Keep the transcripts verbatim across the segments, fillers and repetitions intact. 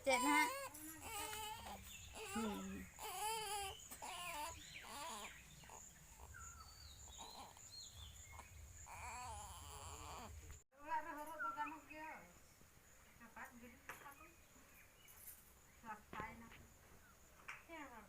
ᱪᱮᱫ ᱦᱟᱸᱜ? ᱦᱩᱸ᱾ ᱚᱲᱟᱜ ᱨᱮ ᱦᱚᱨᱚᱜ ᱫᱚ ᱜᱟᱱᱚᱜ ᱜᱮᱭᱟ᱾ ᱨᱟᱯᱟᱜ ᱜᱤᱰᱤ ᱠᱟᱜ ᱠᱚ᱾ ᱥᱟᱯᱷᱟᱭ ᱱᱟ᱾ ᱪᱮᱫ ᱦᱚᱸ ᱵᱟᱝ᱾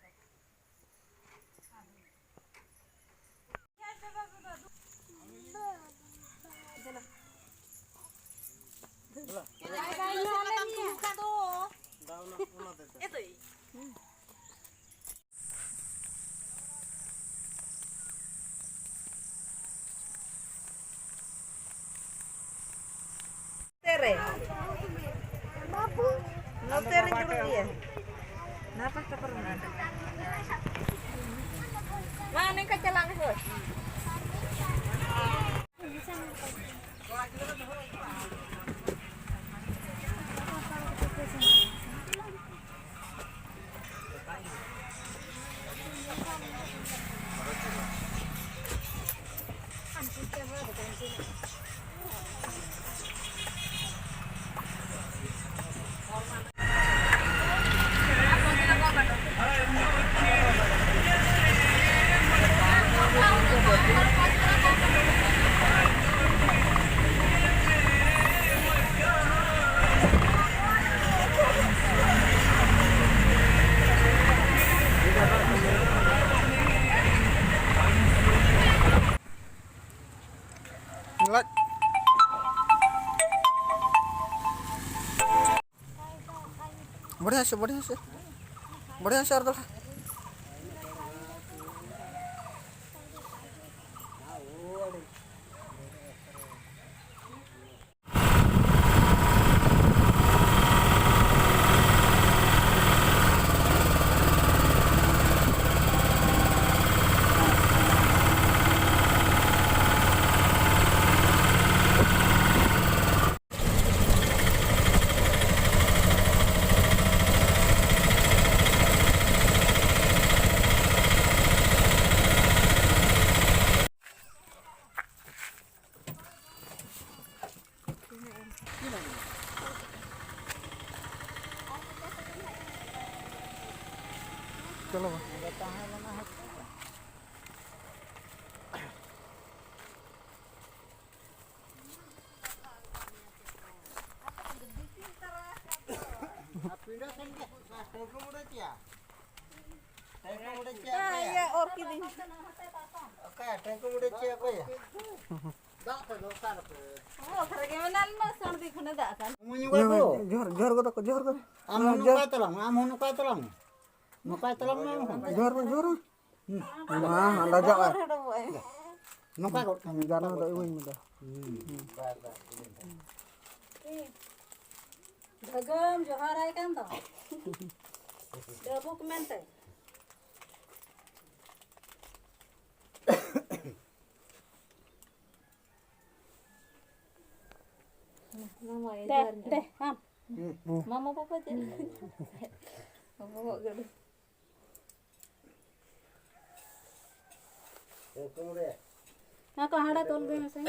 ᱱᱚᱛᱮ ᱨᱮ᱾ ᱱᱚᱛᱮ ᱨᱮᱧ ᱫᱩᱲᱩᱵ ᱜᱮᱭᱟ᱾ ᱱᱚᱣᱟ ᱯᱟᱦᱴᱟ ᱯᱟᱨᱚᱢ ᱢᱮ᱾ ᱢᱟ, ᱱᱤᱝᱠᱟ ᱪᱟᱞᱟᱜ ᱢᱮ, ᱦᱳᱭ᱾ ᱵᱚᱲᱦᱤᱭᱟ ᱥᱮ, ᱵᱚᱲᱦᱤᱭᱟ ᱥᱮ, ᱵᱚᱲᱦᱤᱭᱟ ᱥᱮ ᱟᱨ ᱫᱚᱲᱦᱟ᱾ ᱦᱮᱸ, ᱤᱭᱟᱹ ᱚᱨ ᱠᱤᱫᱤᱧ᱾ ᱚᱠᱟ ᱴᱟᱺᱰᱤ ᱢᱩᱸᱰᱟᱹ ᱪᱮᱫ ᱚᱠᱚᱭᱟ? ᱫᱟᱜ ᱛᱮ ᱫᱚᱨᱠᱟᱨ ᱯᱮ᱾ ᱚ, ᱚᱠᱟ ᱨᱮᱜᱮ ᱢᱮᱱᱟᱜ ᱞᱮ ᱥᱟᱹᱨᱫᱤ ᱠᱷᱚᱱᱮ ᱫᱟᱜ ᱠᱟᱱ᱾ ᱡᱚᱦᱟᱨ, ᱡᱚᱦᱟᱨ ᱜᱚᱫᱚᱜ ᱠᱚ, ᱡᱚᱦᱟᱨ ᱜᱚᱫ᱾ ᱟᱢ ᱦᱚᱸ ᱱᱚᱝᱠᱟᱭ ᱛᱟᱞᱟᱝ ᱢᱮ, ᱟᱢ ᱦᱚᱸ ᱱᱚᱝᱠᱟᱭ ᱛᱟᱞᱟᱝ ᱢᱮ᱾ ᱱᱚᱝᱠᱟᱭ ᱛᱟᱞᱟᱝ ᱢᱮ ᱟᱢ ᱦᱚᱸ᱾ ᱡᱚᱦᱟᱨ ᱢᱮ, ᱡᱚᱦᱟᱨ ᱢᱮ᱾ ᱦᱩᱸ᱾ ᱢᱟ, ᱞᱟᱡᱟᱜ ᱟᱭ᱾ ᱱᱚᱝᱠᱟ ᱜᱚᱫ ᱠᱟᱜ ᱢᱮ᱾ ᱡᱟᱱᱟᱢ ᱫᱚ ᱤᱢᱟᱹᱧ ᱢᱮ ᱫᱚ᱾ ᱦᱩᱸ᱾ ᱵᱷᱟᱹᱜᱟᱹᱢ ᱡᱚᱦᱟᱨᱟᱭ ᱠᱟᱱ ᱫᱚ᱾ ᱰᱟᱹᱵᱩᱠ ᱢᱮᱱᱛᱮ᱾ ᱫᱮ, ᱫᱮ, ᱟᱢ᱾ ᱢᱟᱢᱟ ᱯᱟᱯᱟ ᱪᱮᱫ? ᱵᱚᱦᱚᱜ ᱜᱟᱹᱰᱤ᱾ ᱚᱱᱟ ᱠᱚ ᱦᱟᱸᱰᱟ ᱛᱚᱞ ᱵᱮᱱ ᱥᱮ᱾